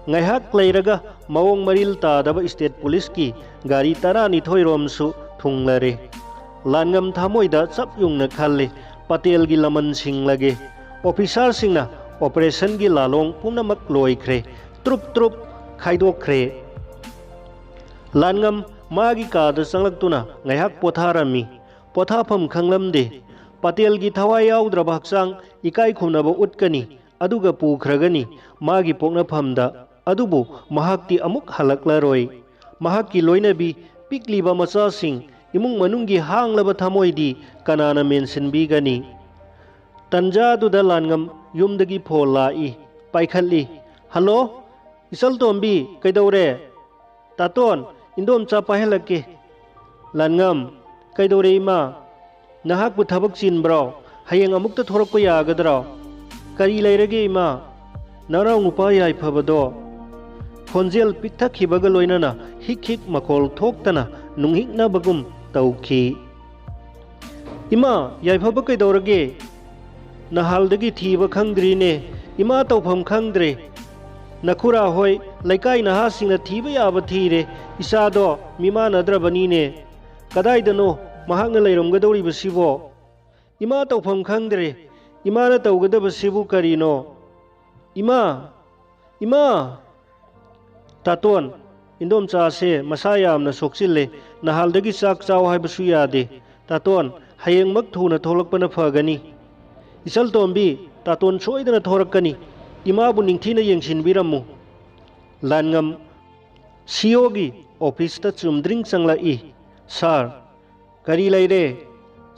ꯉꯥꯏꯍꯥꯛ ꯂꯩꯔꯒ ꯃꯑꯣꯡ ꯃꯔꯤꯜ ꯇꯥꯗꯕ ꯁ꯭ꯇꯦꯠ ꯄꯨꯂꯤꯁꯀꯤ ꯒꯥꯔꯤ ꯇꯔꯥꯅꯤꯊꯣꯏꯔꯣꯝꯁꯨ ꯊꯨꯡꯂꯔꯦ꯫ ꯂꯥꯟꯉꯝ ꯊꯃꯣꯏꯗ ꯆꯞ ꯌꯨꯡꯅ ꯈꯜꯂꯤ, ꯄꯇꯦꯜꯒꯤ ꯂꯃꯟ ꯁꯤꯡꯂꯒꯦ꯫ ꯑꯣꯐꯤꯁꯥꯔꯁꯤꯡꯅ ꯑꯣꯄꯔꯦꯁꯟꯒꯤ ꯂꯥꯂꯣꯡ ꯄꯨꯝꯅꯃꯛ ꯂꯣꯏꯈ꯭ꯔꯦ꯫ ꯇ꯭ꯔꯨꯞ ꯇ꯭ꯔꯨꯞ ꯈꯥꯏꯗꯣꯛꯈ꯭ꯔꯦ꯫ ꯂꯥꯟꯉꯝ ꯃꯥꯒꯤ ꯀꯥꯗ ꯆꯪꯂꯛꯇꯨꯅ ꯉꯥꯏꯍꯥꯛ ꯄꯣꯊꯥꯔꯝꯃꯤ꯫ ꯄꯣꯊꯥꯐꯝ ꯈꯪꯂꯝꯗꯦ꯫ ꯄꯇꯦꯜꯒꯤ ꯊꯋꯥꯏ ꯌꯥꯎꯗ꯭ꯔꯕ ꯍꯛꯆꯥꯡ ꯏꯀꯥꯏ ꯈꯨꯝꯅꯕ ꯎꯠꯀꯅꯤ, ꯑꯗꯨꯒ ꯄꯨꯈ꯭ꯔꯒꯅꯤ ꯃꯥꯒꯤ ꯄꯣꯛꯅꯐꯝꯗ꯫ ꯑꯗꯨꯕꯨ ꯃꯍꯥꯛꯇꯤ ꯑꯃꯨꯛ ꯍꯜꯂꯛꯂꯔꯣꯏ꯫ ꯃꯍꯥꯛꯀꯤ ꯂꯣꯏꯅꯕꯤ ꯄꯤꯛꯂꯤꯕ ꯃꯆꯥꯁꯤꯡ, ꯏꯃꯨꯡ ꯃꯅꯨꯡꯒꯤ ꯍꯥꯡꯂꯕ ꯊꯃꯣꯏꯗꯤ ꯀꯅꯥꯅ ꯃꯦꯟꯁꯤꯟꯕꯤꯒꯅꯤ? ꯇꯟꯖꯥꯗꯨꯗ ꯂꯥꯟꯉꯝ ꯌꯨꯝꯗꯒꯤ ꯐꯣꯟ ꯂꯥꯛꯏ꯫ ꯄꯥꯏꯈꯠꯂꯤ꯫ "ꯍꯜꯂꯣ, ꯏꯆꯜꯇꯣꯝꯕꯤ, ꯀꯩꯗꯧꯔꯦ?" "ꯇꯥꯇꯣꯟ, ꯏꯟꯗꯣꯝꯆꯥ ꯄꯥꯏꯍꯜꯂꯛꯀꯦ꯫" "ꯂꯥꯟꯉꯝ, ꯀꯩꯗꯧꯔꯦ ꯏꯃꯥ? ꯅꯍꯥꯛꯄꯨ ꯊꯕꯛ ꯆꯤꯟꯕ꯭ꯔꯣ? ꯍꯌꯦꯡ ꯑꯃꯨꯛꯇ ꯊꯣꯔꯛꯄ ꯌꯥꯒꯗ꯭ꯔꯣ?" "ꯀꯔꯤ ꯂꯩꯔꯒꯦ ꯏꯃꯥ?" "ꯅꯅꯥꯎ ꯅꯨꯄꯥ ꯌꯥꯏꯐꯕꯗꯣ꯫" ꯈꯣꯟꯖꯦꯜ ꯄꯤꯛꯊꯈꯤꯕꯒ ꯂꯣꯏꯅꯅ ꯍꯤꯛ ꯍꯤꯛ ꯃꯈꯣꯜ ꯊꯣꯛꯇꯅ ꯅꯨꯡꯍꯤꯛꯅꯕꯒꯨꯝ ꯇꯧꯈꯤ꯫ "ꯏꯃꯥ, ꯌꯥꯏꯐꯕ ꯀꯩꯗꯧꯔꯒꯦ? ꯅꯍꯥꯜꯗꯒꯤ ꯊꯤꯕ ꯈꯪꯗ꯭ꯔꯤꯅꯦ꯫ ꯏꯃꯥ, ꯇꯧꯐꯝ ꯈꯪꯗ꯭ꯔꯦ꯫ ꯅꯈꯨꯔꯥ ꯍꯣꯏ, ꯂꯩꯀꯥꯏ ꯅꯍꯥꯁꯤꯡꯅ ꯊꯤꯕ ꯌꯥꯕ ꯊꯤꯔꯦ꯫ ꯏꯆꯥꯗꯣ ꯃꯤꯃꯥꯟꯅꯗ꯭ꯔꯕꯅꯤꯅꯦ꯫ ꯀꯗꯥꯏꯗꯅꯣ ꯃꯍꯥꯛꯅ ꯂꯩꯔꯝꯒꯗꯧꯔꯤꯕꯁꯤꯕꯣ? ꯏꯃꯥ, ꯇꯧꯐꯝ ꯈꯪꯗ꯭ꯔꯦ꯫ ꯏꯃꯥꯅ ꯇꯧꯒꯗꯕꯁꯤꯕꯨ ꯀꯔꯤꯅꯣ? ꯏꯃꯥ! ꯏꯃꯥ!" "ꯇꯥꯇꯣꯟ, ꯏꯟꯗꯣꯝꯆꯥꯁꯦ ꯃꯁꯥ ꯌꯥꯝꯅ ꯁꯣꯛꯆꯤꯜꯂꯦ꯫ ꯅꯍꯥꯜꯗꯒꯤ ꯆꯥꯛ ꯆꯥꯎ ꯍꯥꯏꯕꯁꯨ ꯌꯥꯗꯦ꯫ ꯇꯥꯇꯣꯟ, ꯍꯌꯦꯡꯃꯛ ꯊꯨꯅ ꯊꯣꯛꯂꯛꯄꯅ ꯐꯒꯅꯤ꯫ ꯏꯆꯜꯇꯣꯝꯕꯤ, ꯇꯥꯇꯣꯟ ꯁꯣꯏꯗꯅ ꯊꯣꯔꯛꯀꯅꯤ꯫ ꯏꯃꯥꯕꯨ ꯅꯤꯡꯊꯤꯅ ꯌꯦꯡꯁꯤꯟꯕꯤꯔꯝꯃꯨ꯫" ꯂꯥꯟꯉꯝ ꯁꯤꯑꯣꯒꯤ ꯑꯣꯐꯤꯁꯇ ꯆꯨꯝꯗ꯭ꯔꯤꯡ ꯆꯪꯂꯛꯏ꯫ "ꯁꯥꯔ, ꯀꯔꯤ ꯂꯩꯔꯦ?"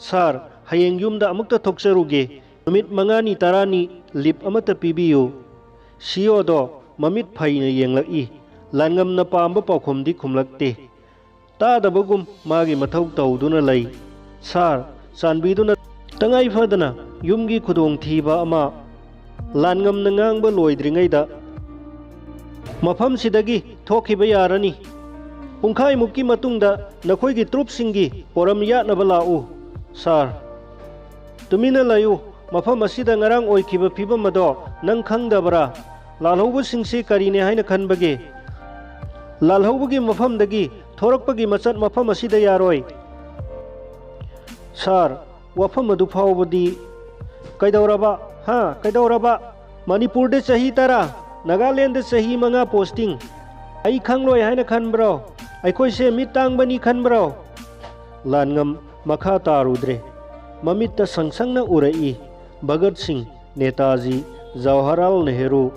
"ꯁꯥꯔ, ꯍꯌꯦꯡ ꯌꯨꯝꯗ ꯑꯃꯨꯛꯇ ꯊꯣꯛꯆꯔꯨꯒꯦ꯫ ꯅꯨꯃꯤꯠ ꯃꯉꯥꯅꯤ ꯇꯔꯥꯅꯤ ꯂꯤꯞ ꯑꯃꯠꯇ ꯄꯤꯕꯤꯌꯨ"꯫ ꯁꯤꯑꯣꯗꯣ ꯃꯃꯤꯠ ꯐꯩꯅ ꯌꯦꯡꯂꯛꯏ꯫ ꯂꯥꯟꯉꯝꯅ ꯄꯥꯝꯕ ꯄꯥꯎꯈꯨꯝꯗꯤ ꯈꯨꯝꯂꯛꯇꯦ꯫ ꯇꯥꯗꯕꯒꯨꯝ ꯃꯥꯒꯤ ꯃꯊꯧ ꯇꯧꯗꯨꯅ ꯂꯩ꯫ "ꯁꯥꯔ, ꯆꯥꯟꯕꯤꯗꯨꯅ ꯇꯉꯥꯏ ꯐꯗꯅ ꯌꯨꯝꯒꯤ ꯈꯨꯗꯣꯡꯊꯤꯕ ꯑꯃ"꯫ ꯂꯥꯟꯉꯝꯅ ꯉꯥꯡꯕ ꯂꯣꯏꯗ꯭ꯔꯤꯉꯩꯗ, "ꯃꯐꯝꯁꯤꯗꯒꯤ ꯊꯣꯛꯈꯤꯕ ꯌꯥꯔꯅꯤ꯫ ꯄꯨꯡꯈꯥꯏꯃꯨꯛꯀꯤ ꯃꯇꯨꯡꯗ ꯅꯈꯣꯏꯒꯤ ꯇ꯭ꯔꯨꯞꯁꯤꯡꯒꯤ ꯄꯣꯔꯝ ꯌꯥꯠꯅꯕ ꯂꯥꯛꯎ"꯫ "ꯁꯥꯔ"꯫ "ꯇꯨꯃꯤꯟꯅ ꯂꯩꯌꯨ꯫ ꯃꯐꯝ ꯑꯁꯤꯗ ꯉꯔꯥꯡ ꯑꯣꯏꯈꯤꯕ ꯐꯤꯕꯝ ꯑꯗꯣ ꯅꯪ ꯈꯪꯗꯕ꯭ꯔꯥ? ꯂꯥꯜꯍꯧꯕꯁꯤꯡꯁꯤ ꯀꯔꯤꯅꯦ ꯍꯥꯏꯅ ꯈꯟꯕꯒꯦ? ꯂꯥꯜꯍꯧꯕꯒꯤ ꯃꯐꯝꯗꯒꯤ ꯊꯣꯔꯛꯄꯒꯤ ꯃꯆꯠ ꯃꯐꯝ ꯑꯁꯤꯗ ꯌꯥꯔꯣꯏ"꯫ "ꯁꯥꯔ, ꯋꯥꯐꯝ ꯑꯗꯨ ꯐꯥꯎꯕꯗꯤ"꯫ "ꯀꯩꯗꯧꯔꯕ? ꯍꯥ? ꯀꯩꯗꯧꯔꯕ? ꯃꯅꯤꯄꯨꯔꯗ ꯆꯍꯤ ꯇꯔꯥ, ꯅꯥꯒꯥꯂꯦꯟꯗ ꯆꯍꯤ ꯃꯉꯥ ꯄꯣꯁꯇꯤꯡ꯫ ꯑꯩ ꯈꯪꯂꯣꯏ ꯍꯥꯏꯅ ꯈꯟꯕ꯭ꯔꯣ? ꯑꯩꯈꯣꯏꯁꯦ ꯃꯤꯠ ꯇꯥꯡꯕꯅꯤ ꯈꯟꯕ꯭ꯔꯣ?" ꯂꯥꯟꯉꯝ ꯃꯈꯥ ꯇꯥꯔꯨꯗ꯭ꯔꯦ꯫ ꯃꯃꯤꯠꯇ ꯁꯪꯁꯪꯅ ꯎꯔꯛꯏ ꯚꯒꯠ ꯁꯤꯡ, ꯅꯦꯇꯥꯖꯤ, ꯖꯋꯥꯍꯔꯂꯥꯜ ꯅꯦꯍꯔꯨ꯫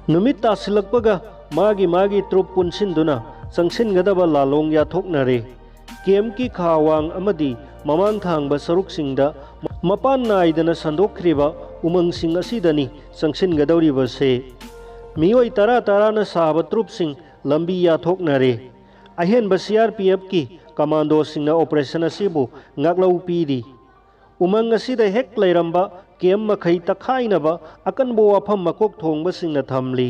ꯅꯨꯃꯤꯠ ꯇꯥꯁꯤꯜꯂꯛꯄꯒ ꯃꯥꯒꯤ ꯃꯥꯒꯤ ꯇ꯭ꯔꯨꯞ ꯄꯨꯟꯁꯤꯟꯗꯨꯅ ꯆꯪꯁꯤꯟꯒꯗꯕ ꯂꯥꯂꯣꯡ ꯌꯥꯊꯣꯛꯅꯔꯦ꯫ ꯀꯦꯝꯞꯀꯤ ꯈꯥ ꯋꯥꯡ ꯑꯃꯗꯤ ꯃꯃꯥꯡ ꯊꯥꯡꯕ ꯁꯔꯨꯛꯁꯤꯡꯗ ꯃꯄꯥꯟ ꯅꯥꯏꯗꯅ ꯁꯟꯗꯣꯛꯈ꯭ꯔꯤꯕ ꯎꯃꯪꯁꯤꯡ ꯑꯁꯤꯗꯅꯤ ꯆꯪꯁꯤꯟꯒꯗꯧꯔꯤꯕꯁꯦ꯫ ꯃꯤꯑꯣꯏ ꯇꯔꯥ ꯇꯔꯥꯅ ꯁꯥꯕ ꯇ꯭ꯔꯨꯞꯁꯤꯡ ꯂꯝꯕꯤ ꯌꯥꯊꯣꯛꯅꯔꯦ꯫ ꯑꯍꯦꯟꯕ ꯁꯤ ꯑꯥꯔ ꯄꯤ ꯑꯦꯐꯀꯤ ꯀꯃꯥꯟꯗꯣꯁꯤꯡꯅ ꯑꯣꯄꯔꯦꯁꯟ ꯑꯁꯤꯕꯨ ꯉꯥꯛꯂꯧ ꯄꯤꯔꯤ꯫ ꯎꯃꯪ ꯑꯁꯤꯗ ꯍꯦꯛ ꯂꯩꯔꯝꯕ ꯀꯦꯝꯞ ꯃꯈꯩ ꯇꯛꯈꯥꯏꯅꯕ ꯑꯀꯟꯕ ꯋꯥꯐꯝ ꯃꯀꯣꯛ ꯊꯣꯡꯕꯁꯤꯡꯅ ꯊꯝꯂꯤ꯫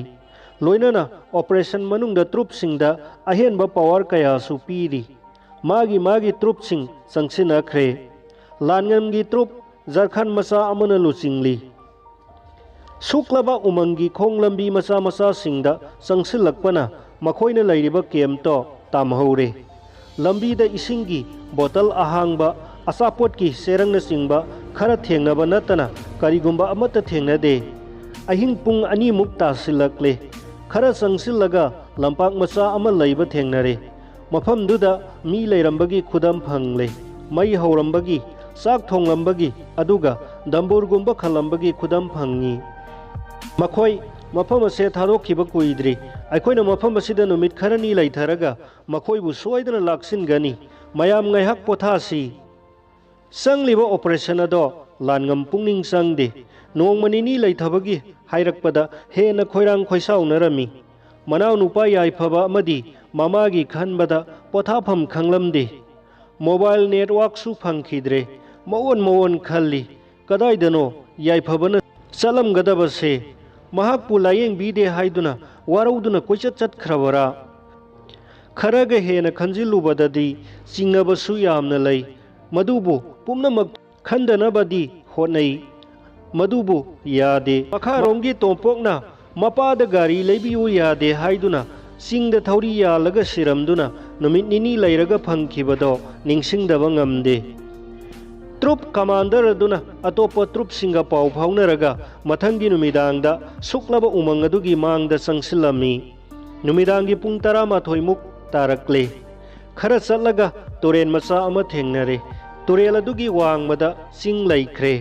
ꯂꯣꯏꯅꯅ ꯑꯣꯄꯔꯦꯁꯟ ꯃꯅꯨꯡꯗ ꯇ꯭ꯔꯨꯞꯁꯤꯡꯗ ꯑꯍꯦꯟꯕ ꯄꯥꯋꯔ ꯀꯌꯥꯁꯨ ꯄꯤꯔꯤ꯫ ꯃꯥꯒꯤ ꯃꯥꯒꯤ ꯇ꯭ꯔꯨꯞꯁꯤꯡ ꯆꯪꯁꯤꯟꯅꯈ꯭ꯔꯦ꯫ ꯂꯥꯟꯉꯝꯒꯤ ꯇ꯭ꯔꯨꯞ ꯖꯔꯈꯟ ꯃꯆꯥ ꯑꯃꯅ ꯂꯨꯆꯤꯡꯂꯤ꯫ ꯁꯨꯛꯂꯕ ꯎꯃꯪꯒꯤ ꯈꯣꯡ ꯂꯝꯕꯤ ꯃꯆꯥ ꯃꯆꯥꯁꯤꯡꯗ ꯆꯪꯁꯤꯜꯂꯛꯄꯅ ꯃꯈꯣꯏꯅ ꯂꯩꯔꯤꯕ ꯀꯦꯝꯞꯇꯣ ꯇꯥꯝꯍꯧꯔꯦ꯫ ꯂꯝꯕꯤꯗ ꯏꯁꯤꯡꯒꯤ ꯕꯣꯇꯜ ꯑꯍꯥꯡꯕ, ꯑꯆꯥꯄꯣꯠꯀꯤ ꯆꯦꯔꯪꯅꯆꯤꯡꯕ ꯈꯔ ꯊꯦꯡꯅꯕ ꯅꯠꯇꯅ ꯀꯔꯤꯒꯨꯝꯕ ꯑꯃꯠꯇ ꯊꯦꯡꯅꯗꯦ꯫ ꯑꯍꯤꯡ ꯄꯨꯡ ꯑꯅꯤꯃꯨꯛ ꯇꯥꯁꯤꯜꯂꯛꯂꯦ꯫ ꯈꯔ ꯆꯪꯁꯤꯜꯂꯒ ꯂꯝꯄꯥꯛ ꯃꯆꯥ ꯑꯃ ꯂꯩꯕ ꯊꯦꯡꯅꯔꯦ꯫ ꯃꯐꯝꯗꯨꯗ ꯃꯤ ꯂꯩꯔꯝꯕꯒꯤ ꯈꯨꯗꯝ ꯐꯪꯂꯦ꯫ ꯃꯩ ꯍꯧꯔꯝꯕꯒꯤ, ꯆꯥꯛ ꯊꯣꯡꯂꯝꯕꯒꯤ, ꯑꯗꯨꯒ ꯗꯝꯕꯨꯔꯒꯨꯝꯕ ꯈꯜꯂꯝꯕꯒꯤ ꯈꯨꯗꯝ ꯐꯪꯉꯤ꯫ ꯃꯈꯣꯏ ꯃꯐꯝ ꯑꯁꯦ ꯊꯥꯗꯣꯛꯈꯤꯕ ꯀꯨꯏꯗ꯭ꯔꯤ꯫ ꯑꯩꯈꯣꯏꯅ ꯃꯐꯝ ꯑꯁꯤꯗ ꯅꯨꯃꯤꯠ ꯈꯔꯅꯤ ꯂꯩꯊꯔꯒ ꯃꯈꯣꯏꯕꯨ ꯁꯣꯏꯗꯅ ꯂꯥꯛꯁꯤꯟꯒꯅꯤ꯫ ꯃꯌꯥꯝ ꯉꯥꯏꯍꯥꯛ ꯄꯣꯊꯥꯁꯤ꯫ ꯆꯪꯂꯤꯕ operation ꯑꯗꯣ ꯂꯥꯟꯉꯝ ꯄꯨꯛꯅꯤꯡ ꯆꯪꯗꯦ꯫ ꯅꯣꯡꯃ ꯅꯤꯅꯤ ꯂꯩꯊꯕꯒꯤ ꯍꯥꯏꯔꯛꯄꯗ ꯍꯦꯟꯅ ꯈꯣꯏꯔꯥꯡ ꯈꯣꯏꯁꯥꯎꯅꯔꯝꯃꯤ꯫ ꯃꯅꯥꯎꯅꯨꯄꯥ ꯌꯥꯏꯐꯕ ꯑꯃꯗꯤ ꯃꯃꯥꯒꯤ ꯈꯟꯕꯗ ꯄꯣꯊꯥꯐꯝ ꯈꯪꯂꯝꯗꯦ꯫ Mobile networkꯁꯨ ꯐꯪꯈꯤꯗ꯭ꯔꯦ꯫ ꯃꯑꯣꯟ ꯃꯑꯣꯟ ꯈꯜꯂꯤ꯫ ꯀꯗꯥꯏꯗꯅꯣ ꯌꯥꯏꯐꯕꯅ ꯆꯠꯂꯝꯒꯗꯕꯁꯦ? ꯃꯍꯥꯛꯄꯨ ꯂꯥꯌꯦꯡꯕꯤꯗꯦ ꯍꯥꯏꯗꯨꯅ ꯋꯥꯔꯧꯗꯨꯅ ꯀꯣꯏꯆꯠ ꯆꯠꯈ꯭ꯔꯕꯔꯥ? ꯈꯔꯒ ꯍꯦꯟꯅ ꯈꯟꯖꯤꯜꯂꯨꯕꯗꯗꯤ ꯆꯤꯡꯅꯕꯁꯨ ꯌꯥꯝꯅ ꯂꯩ꯫ ꯃꯗꯨꯕꯨ ꯄꯨꯝꯅꯃꯛ ꯈꯟꯗꯅꯕꯗꯤ ꯍꯣꯠꯅꯩ꯫ ꯃꯗꯨꯕꯨ ꯌꯥꯗꯦ꯫ ꯃꯈꯥꯔꯣꯝꯒꯤ ꯇꯣꯝꯄꯣꯛꯅ ꯃꯄꯥꯗ ꯒꯥꯔꯤ ꯂꯩꯕꯤꯌꯨ ꯌꯥꯗꯦ ꯍꯥꯏꯗꯨꯅ ꯆꯤꯡꯗ ꯊꯧꯔꯤ ꯌꯥꯜꯂꯒ ꯁꯤꯔꯝꯗꯨꯅ ꯅꯨꯃꯤꯠ ꯅꯤꯅꯤ ꯂꯩꯔꯒ ꯐꯪꯈꯤꯕꯗꯣ ꯅꯤꯡꯁꯤꯡꯗꯕ ꯉꯝꯗꯦ꯫ Troop commander ꯑꯗꯨꯅ ꯑꯇꯣꯞꯄ troopꯁꯤꯡꯒ ꯄꯥꯎ ꯐꯥꯎꯅꯔꯒ ꯃꯊꯪꯒꯤ ꯅꯨꯃꯤꯗꯥꯡꯗ ꯁꯨꯛꯂꯕ ꯎꯃꯪ ꯑꯗꯨꯒꯤ ꯃꯥꯡꯗ ꯆꯪꯁꯤꯜꯂꯝꯃꯤ꯫ ꯅꯨꯃꯤꯗꯥꯡꯒꯤ ꯄꯨꯡ ꯇꯔꯥꯃꯥꯊꯣꯏ ꯃꯨꯛ ꯇꯥꯔꯛꯂꯦ꯫ ꯈꯔ ꯆꯠꯂꯒ ꯇꯨꯔꯦꯜ ꯃꯆꯥ ꯑꯃ ꯊꯦꯡꯅꯔꯦ꯫ ꯇꯨꯔꯦꯜ ꯑꯗꯨꯒꯤ ꯋꯥꯡꯃꯗ ꯆꯤꯡ ꯂꯩꯈ꯭ꯔꯦ꯫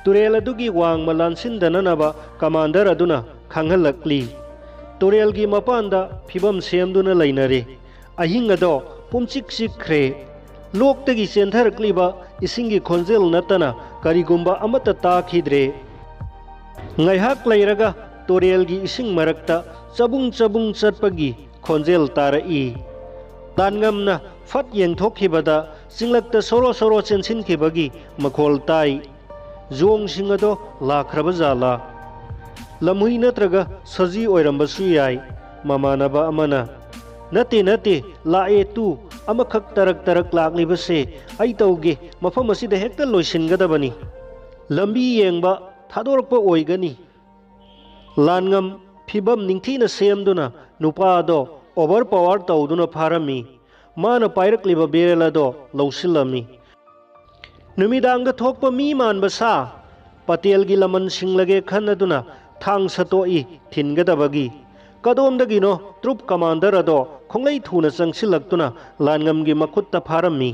ꯇꯨꯔꯦꯜ ꯑꯗꯨꯒꯤ ꯋꯥꯡꯃ ꯂꯥꯟꯁꯤꯟꯗꯅꯅꯕ commander ꯑꯗꯨꯅ ꯈꯪꯍꯜꯂꯛꯂꯤ꯫ ꯇꯨꯔꯦꯜꯒꯤ ꯃꯄꯥꯟꯗ ꯐꯤꯕꯝ ꯁꯦꯝꯗꯨꯅ ꯂꯩꯅꯔꯦ꯫ ꯑꯍꯤꯡ ꯑꯗꯣ ꯄꯨꯝꯆꯤꯛ ꯆꯤꯛꯈ꯭ꯔꯦ꯫ ꯂꯣꯛꯇꯒꯤ ꯆꯦꯟꯊꯔꯛꯂꯤꯕ ꯏꯁꯤꯡꯒꯤ ꯈꯣꯟꯖꯦꯜ ꯅꯠꯇꯅ ꯀꯔꯤꯒꯨꯝꯕ ꯑꯃꯠꯇ ꯇꯥꯈꯤꯗ꯭ꯔꯦ꯫ ꯉꯥꯏꯍꯥꯛ ꯂꯩꯔꯒ ꯇꯨꯔꯦꯜꯒꯤ ꯏꯁꯤꯡ ꯃꯔꯛꯇ ꯆꯕꯨꯡ ꯆꯕꯨꯡ ꯆꯠꯄꯒꯤ ꯈꯣꯟꯖꯦꯜ ꯇꯥꯔꯛꯏ꯫ ꯂꯥꯟꯉꯝꯅ ꯐꯠ ꯌꯦꯡꯊꯣꯛꯈꯤꯕꯗ ꯆꯤꯡꯂꯛꯇ ꯁꯣꯔꯣ ꯁꯣꯔꯣ ꯆꯦꯟꯁꯤꯟꯈꯤꯕꯒꯤ ꯃꯈꯣꯜ ꯇꯥꯏ꯫ ꯖꯣꯡꯁꯤꯡ ꯑꯗꯣ ꯂꯥꯛꯈ꯭ꯔꯕ ꯖꯥꯠꯂꯥ? ꯂꯝꯍꯨꯏ ꯅꯠꯇ꯭ꯔꯒ ꯁꯖꯤ ꯑꯣꯏꯔꯝꯕꯁꯨ ꯌꯥꯏ꯫ ꯃꯃꯥꯟꯅꯕ ꯑꯃꯅ, "ꯅꯠꯇꯦ, ꯅꯠꯇꯦ, ꯂꯥꯛꯑꯦ ꯇꯨ, ꯑꯃꯈꯛ ꯇꯔꯛ ꯇꯔꯛ ꯂꯥꯛꯂꯤꯕꯁꯦ ꯑꯩ ꯇꯧꯒꯦ, ꯃꯐꯝ ꯑꯁꯤꯗ ꯍꯦꯛꯇ ꯂꯣꯏꯁꯤꯟꯒꯗꯕꯅꯤ꯫ ꯂꯝꯕꯤ ꯌꯦꯡꯕ ꯊꯥꯗꯣꯔꯛꯄ ꯑꯣꯏꯒꯅꯤ"꯫ ꯂꯥꯟꯉꯝ ꯐꯤꯕꯝ ꯅꯤꯡꯊꯤꯅ ꯁꯦꯝꯗꯨꯅ ꯅꯨꯄꯥ ꯑꯗꯣ overpower ꯇꯧꯗꯨꯅ ꯐꯥꯔꯝꯃꯤ꯫ ꯃꯥꯅ ꯄꯥꯏꯔꯛꯂꯤꯕ ꯕꯦꯔꯦꯜ ꯑꯗꯣ ꯂꯧꯁꯤꯜꯂꯝꯃꯤ꯫ ꯅꯨꯃꯤꯗꯥꯡꯗ ꯊꯣꯛꯄ ꯃꯤ ꯃꯥꯟꯕ ꯁꯥ, ꯄꯇꯦꯜꯒꯤ ꯂꯃꯟ ꯁꯤꯡꯂꯒꯦ ꯈꯟꯅꯗꯨꯅ ꯊꯥꯡ ꯁꯠꯇꯣꯛꯏ ꯊꯤꯟꯒꯗꯕꯒꯤ꯫ ꯀꯗꯣꯝꯗꯒꯤꯅꯣ troop commander ꯑꯗꯣ ꯈꯣꯡꯂꯩ ꯊꯨꯅ ꯆꯪꯁꯤꯜꯂꯛꯇꯨꯅ ꯂꯥꯟꯉꯝꯒꯤ ꯃꯈꯨꯠꯇ ꯐꯥꯔꯝꯃꯤ꯫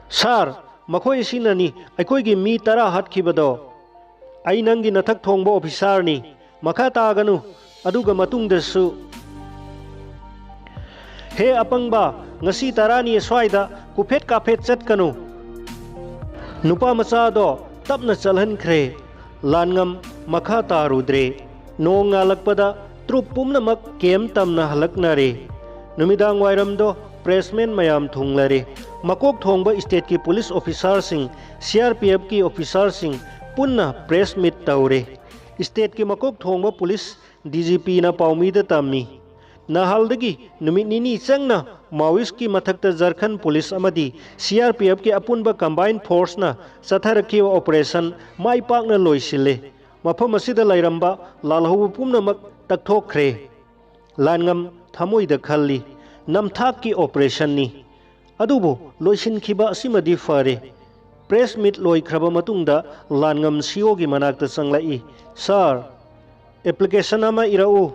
"Sir, ꯃꯈꯣꯏ ꯑꯁꯤꯅꯅꯤ ꯑꯩꯈꯣꯏꯒꯤ ꯃꯤ ꯇꯔꯥ ꯍꯥꯠꯈꯤꯕꯗꯣ꯫ ꯑꯩ ꯅꯪꯒꯤ ꯅꯊꯛ ꯊꯣꯡꯕ officerꯅꯤ꯫ ꯃꯈꯥ ꯇꯥꯒꯅꯨ, ꯑꯗꯨꯒ ꯃꯇꯨꯡꯗꯁꯨ꯫ ꯍꯦ ꯑꯄꯪꯕ, ꯉꯁꯤ ꯇꯔꯥꯅꯤ ꯑꯁ꯭ꯋꯥꯏꯗ ꯀꯨꯐꯦꯠ ꯀꯥꯐꯦꯠ ꯆꯠꯀꯅꯨ꯫ ꯅꯨꯄꯥ ꯃꯆꯥꯗꯣ ꯇꯞꯅ ꯆꯠꯍꯟꯈ꯭ꯔꯦ꯫ ꯂꯥꯟꯉꯝ ꯃꯈꯥ ꯇꯥꯔꯨꯗ꯭ꯔꯦ꯫ ꯅꯣꯡ ꯉꯥꯜꯂꯛꯄꯗ ꯇ꯭ꯔꯨꯞ ꯄꯨꯝꯅꯃꯛ ꯀꯦꯝ ꯇꯝꯅ ꯍꯜꯂꯛꯅꯔꯦ꯫ ꯅꯨꯃꯤꯗꯥꯡ ꯋꯥꯏꯔꯝꯗꯣ ꯄ꯭ꯔꯦꯁꯃꯦꯟ ꯃꯌꯥꯝ ꯊꯨꯡꯂꯔꯦ꯫ ꯃꯀꯣꯛ ꯊꯣꯡꯕ ꯁ꯭ꯇꯦꯠꯀꯤ ꯄꯨꯂꯤꯁ ꯑꯣꯐꯤꯁꯥꯔꯁꯤꯡ, ꯁꯤ ꯑꯥꯔ ꯄꯤ ꯑꯦꯐꯀꯤ ꯑꯣꯐꯤꯁꯥꯔꯁꯤꯡ ꯄꯨꯟꯅ ꯄ꯭ꯔꯦꯁ ꯃꯤꯠ ꯇꯧꯔꯦ꯫ ꯁ꯭ꯇꯦꯠꯀꯤ ꯃꯀꯣꯛ ꯊꯣꯡꯕ ꯄꯨꯂꯤꯁ ꯗꯤ ꯖꯤ ꯄꯤꯅ ꯄꯥꯎꯃꯤꯗ ꯇꯝꯃꯤ꯫ ꯅꯍꯥꯜꯗꯒꯤ ꯅꯨꯃꯤꯠ ꯅꯤꯅꯤ ꯆꯪꯅ ꯃꯥꯋꯤꯁꯀꯤ ꯃꯊꯛꯇ ꯖꯔꯈꯟ ꯄꯨꯂꯤꯁ ꯑꯃꯗꯤ ꯁꯤ ꯑꯥꯔ ꯄꯤ ꯑꯦꯐꯀꯤ ꯑꯄꯨꯟꯕ ꯀꯝꯕꯥꯏꯟ ꯐꯣꯔꯁꯅ ꯆꯠꯊꯔꯛꯈꯤꯕ ꯑꯣꯄꯔꯦꯁꯟ ꯃꯥꯏ ꯄꯥꯛꯅ ꯂꯣꯏꯁꯤꯜꯂꯦ꯫ ꯃꯐꯝ ꯑꯁꯤꯗ ꯂꯩꯔꯝꯕ ꯂꯥꯜꯍꯧꯕ ꯄꯨꯝꯅꯃꯛ ꯇꯛꯊꯣꯛꯈ꯭ꯔꯦ꯫ ꯂꯥꯟꯉꯝ ꯊꯃꯣꯏꯗ ꯈꯜꯂꯤ, "ꯅꯝꯊꯥꯛꯀꯤ ꯑꯣꯄꯔꯦꯁꯟꯅꯤ꯫ ꯑꯗꯨꯕꯨ ꯂꯣꯏꯁꯤꯟꯈꯤꯕ ꯑꯁꯤꯃꯗꯤ ꯐꯔꯦ"꯫ ꯄ꯭ꯔꯦꯁ ꯃꯤꯠ ꯂꯣꯏꯈ꯭ꯔꯕ ꯃꯇꯨꯡꯗ ꯂꯥꯟꯉꯝ ꯁꯤ ꯑꯣꯒꯤ ꯃꯅꯥꯛꯇ ꯆꯪꯂꯛꯏ꯫ "ꯁꯥꯔ, ꯑꯦꯄ꯭ꯂꯤꯀꯦꯁꯟ ꯑꯃ ꯏꯔꯛꯎ"꯫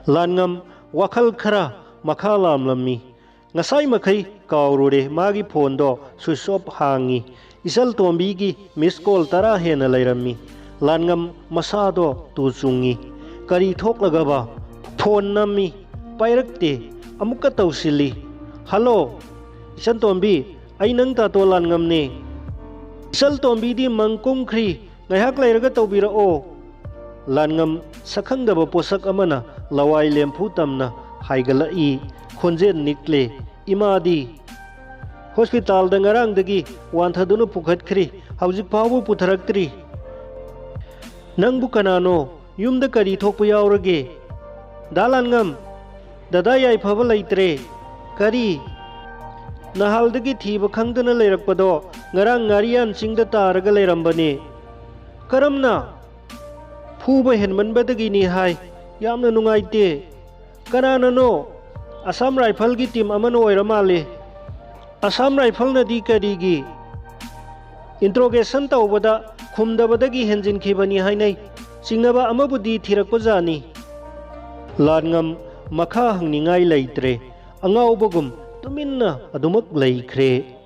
ꯂꯥꯟꯉꯝ ꯋꯥꯈꯜ ꯈꯔ ꯃꯈꯥ ꯂꯥꯝꯂꯝꯃꯤ꯫ ꯉꯁꯥꯏ ꯃꯈꯩ ꯀꯥꯎꯔꯨꯔꯦ ꯃꯥꯒꯤ ꯐꯣꯟꯗꯣ ꯁ꯭ꯋꯤꯆ ꯑꯣꯐ ꯍꯥꯡꯉꯤ꯫ ꯏꯆꯜ ꯇꯣꯝꯕꯤꯒꯤ ꯃꯤꯁ ꯀꯣꯜ ꯇꯔꯥ ꯍꯦꯟꯅ ꯂꯩꯔꯝꯃꯤ꯫ ꯂꯥꯟꯉꯝ ꯃꯁꯥꯗꯣ ꯇꯨ ꯆꯨꯡꯉꯤ꯫ ꯀꯔꯤ ꯊꯣꯛꯂꯒꯕ? ꯐꯣꯟ ꯅꯝꯃꯤ, ꯄꯥꯏꯔꯛꯇꯦ꯫ ꯑꯃꯨꯛꯀ ꯇꯧꯁꯤꯜꯂꯤ꯫ "ꯍꯜꯂꯣ, ꯏꯆꯟ ꯇꯣꯝꯕꯤ, ꯑꯩ ꯅꯪ ꯇꯥꯇꯣ ꯂꯥꯟꯉꯝꯅꯦ"꯫ ꯏꯆꯜ ꯇꯣꯝꯕꯤꯗꯤ ꯃꯪ ꯀꯨꯝꯈ꯭ꯔꯤ꯫ "ꯉꯥꯏꯍꯥꯛ ꯂꯩꯔꯒ ꯇꯧꯕꯤꯔꯛꯑꯣ"꯫ ꯂꯥꯟꯉꯝ ꯁꯛꯈꯪꯗꯕ ꯄꯣꯠꯁꯛ ꯑꯃꯅ ꯂꯋꯥꯏ ꯂꯦꯝꯐꯨ ꯇꯝꯅ ꯍꯥꯏꯒꯠꯂꯛꯏ꯫ ꯈꯣꯟꯖꯦꯜ ꯅꯤꯛꯂꯦ꯫ "ꯏꯃꯥꯗꯤ?" "ꯍꯣꯁꯄꯤꯇꯥꯜꯗ ꯉꯔꯥꯡꯗꯒꯤ ꯋꯥꯟꯊꯗꯨꯅ ꯄꯨꯈꯠꯈ꯭ꯔꯤ, ꯍꯧꯖꯤꯛ ꯐꯥꯎꯕ ꯄꯨꯊꯔꯛꯇ꯭ꯔꯤ"꯫ "ꯅꯪꯕꯨ ꯀꯅꯥꯅꯣ? ꯌꯨꯝꯗ ꯀꯔꯤ ꯊꯣꯛꯄ ꯌꯥꯎꯔꯒꯦ?" "ꯗꯥ ꯂꯥꯟꯉꯝ, ꯗꯗꯥ ꯌꯥꯏꯐꯕ ꯂꯩꯇ꯭ꯔꯦ"꯫ "ꯀꯔꯤ?" "ꯅꯍꯥꯜꯗꯒꯤ ꯊꯤꯕ ꯈꯪꯗꯅ ꯂꯩꯔꯛꯄꯗꯣ ꯉꯔꯥꯡ ꯉꯥꯔꯤꯌꯥꯟ ꯆꯤꯡꯗ ꯇꯥꯔꯒ ꯂꯩꯔꯝꯕꯅꯦ"꯫ "ꯀꯔꯝꯅ?" "ꯐꯨꯕ ꯍꯦꯟꯃꯟꯕꯗꯒꯤꯅꯤ ꯍꯥꯏ꯫ ꯌꯥꯝꯅ ꯅꯨꯡꯉꯥꯏꯇꯦ"꯫ "ꯀꯅꯥꯅꯅꯣ?" "ꯑꯁꯥꯝ ꯔꯥꯏꯐꯜꯒꯤ ꯇꯤꯝ ꯑꯃꯅ ꯑꯣꯏꯔ ꯃꯥꯜꯂꯦ"꯫ "ꯑꯁꯥꯝ ꯔꯥꯏꯐꯜꯅꯗꯤ ꯀꯔꯤꯒꯤ?" "ꯏꯟꯇ꯭ꯔꯣꯒꯦꯁꯟ ꯇꯧꯕꯗ ꯈꯨꯝꯗꯕꯗꯒꯤ ꯍꯦꯟꯖꯤꯟꯈꯤꯕꯅꯤ ꯍꯥꯏꯅꯩ꯫ ꯆꯤꯡꯅꯕ ꯑꯃꯕꯨꯗꯤ ꯊꯤꯔꯛꯄꯖꯥꯠꯅꯤ"꯫ ꯂꯥꯟꯉꯝ ꯃꯈꯥ ꯍꯪꯅꯤꯡꯉꯥꯏ ꯂꯩꯇ꯭ꯔꯦ꯫ ꯑꯉꯥꯎꯕꯒꯨꯝ ꯇꯨꯃꯤꯟꯅ ꯑꯗꯨꯃꯛ ꯂꯩꯈ꯭ꯔꯦ꯫